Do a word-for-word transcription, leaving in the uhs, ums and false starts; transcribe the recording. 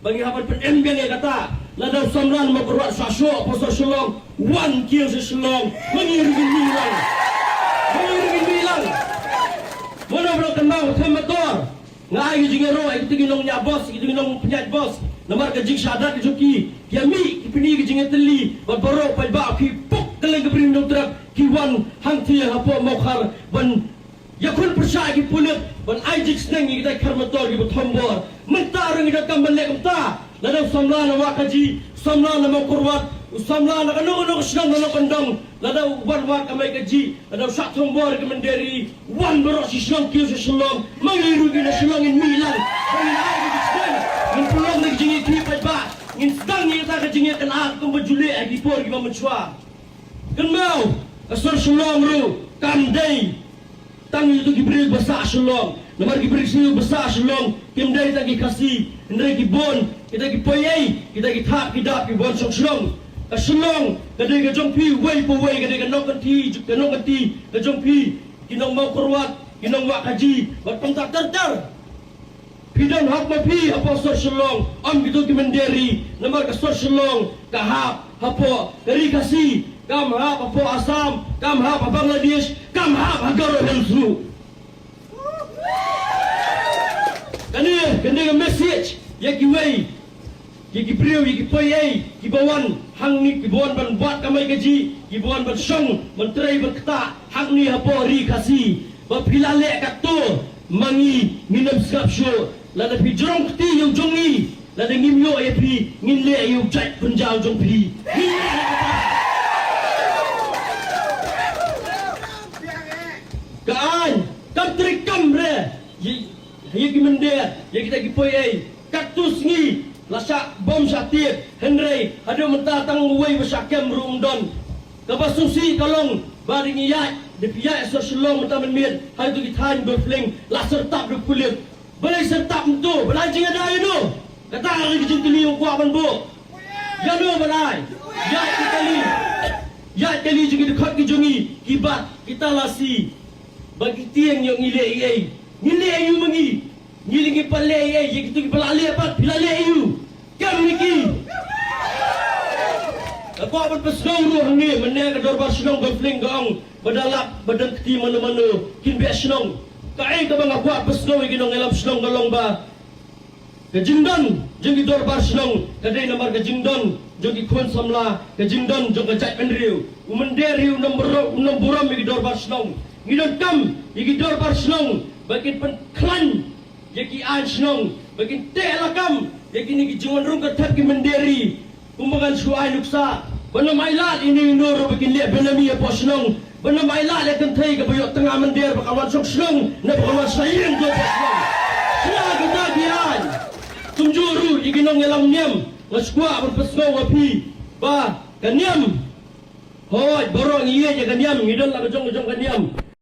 Ba ngi hap ban pynim biang ïa kata. Lada u samla na Mawkyrwat sha shuh, hapoh sor Shillong, wan kiew sha Shillong. Ma ngi ruh ngin mih lang. Ma ngi ruh ngin mih lang. Mano ba kynmaw ka them motor. Nga ai ka jingïaroh ïa kita ki nongñiah bos, kita ki nongpynïaid bos. Namar ka jingshah dat ka jong ki, ki ïa mih ki pyni ka jingïatylli bad baroh paidbah, ki pok kylleng ka Bri Hynñiewtrep, ki wan hangtei hapoh Mawkhar ban ïakhun pyrshah ïa ki pulit ban ai jingsneng ïa kita ki khar motor kiba thombor. Mynta ruh ngi donkam ban leh kumta. Lada u samla na Wahkaji, u samla na Mawkyrwat, u samla na kano kano ka shnong, kano kyndong, lada u wan wad kamai kajih, lada u shah thombor ïa ka mynder ri, wan baroh shi shnong kiew sha Shillong. Ma ngi ruh ngi na Shillong ngin mih lang. Ba ngin ai ka jingsneng, ngin pynlong da ka jingïakhih paidbah, ngin sdang ïa kata ka jingïakynad kumba ju leh ha ki por kiba mynshuwa. Kynmaw, ka sor Shillong ruh kam dei tang ïa kito ki briew ba sah Shillong. Namar ki briew ba sah Shillong kim dei tang ki Khasi, hynrei ki bun kita ki poi ei, kita ki thap ki dap, ki bun shong shnong. Ka Shillong ka dei ka jong phi uwei pa uwei, ka dei ka nongkynti, ka nongkynti ka jong phi, ki nong Mawkyrwat, ki nong Wahkaji bad kumta ter ter. Phi don hok ma phi hapoh sor Shillong, ym kito ki mynder ri. Namar ka sor Shillong ka hap hapoh ka ri Khasi, kam hap hapoh Assam, kam hap ha Bangladesh, kam hap ha Garo Hills ruh. Kane, kane ka message ïa kiwei, ïa ki briew, ïa ki poi ei kiba wan hangne, kiba wan ban wad kamai kajih, kiba wan ban shong, ban trei, ban ktah hangne hapoh ri Khasi. Ba phi la leh katto, ma ngi ngin ym sngap shuh. Lada phi jrong kti ïa u jong ngi, lada ngim ïoh ïa phi, ngin leh ïa u jait pynjaw jong phi. Ngin leh ïa kata. Ka aiñ kam trei kam re ïa, ïa ki mynder, ïa kita ki poi ei. Katto sngi la shah bom shah tied, hynrei haduh mynta tang uwei ba shah kem ruh ym don. Kaba sngewsih ka long ba dang ïaid, da phi ïaid sor Shillong mynta mynmiet ha kito ki thaiñ Golflink, la syrtap da pulit. Balei syrtap mynta? Balei jingïada ïano? Kata ka dei ka jingkylli ba kwah ban buh. Ïano ban ai? Ïaid ki kali, ïaid kali jong ki dkhot ki jong ngi, ki bat, kita la sih. Ba ki tieng ïoh ngi leh ei ei. Ngi leh ei ei ma ngi. Ngi leh, ngi pat leh ei ei, ïa kito kiba la leh pat, phi la leh ei ei. Kam ngi ki. Nga kwah ban pynsngew ruh hangne, mynne ka dorbar shnong Golflink ka ong ba da lap ba don kti mano mano kin beh shnong. Kaei kaba nga kwah pynsngew ïa ki nongïalam shnong ka long ba ka jingdon jong ki dorbar shnong ka dei namar ka jingdon jong ki khun samla, ka jingdon jong ka jaitbynriew. U mynder ri un ym burom, un ym burom ïa ki dorbar shnong. Ngi donkam ïa ki dorbar shnong ba kin pynkhlaiñ ïa ki aiñ shnong, ba kin teh lakam ïa kine ki jingwan rung kyrthep ki mynder ri. Kumba ngan shu ai nuksa, ban ym ailad ïa ine i ino ruh ba kin leh benami hapoh shnong, ban ym ailad ïa ka kynthei kaba ïoh tnga mynder ba kan wan shong shnong, ne ba kan wan shna ïing hapoh shnong. Shna kita ki aiñ. Kumjuh ruh ïa ki nongïalam niam, nga sngewkwah ban pynsngew ïa phi ba ka niam, hooid, baroh ngi ïeit ïa ka niam, ngi don la ka jong ka jong ka niam.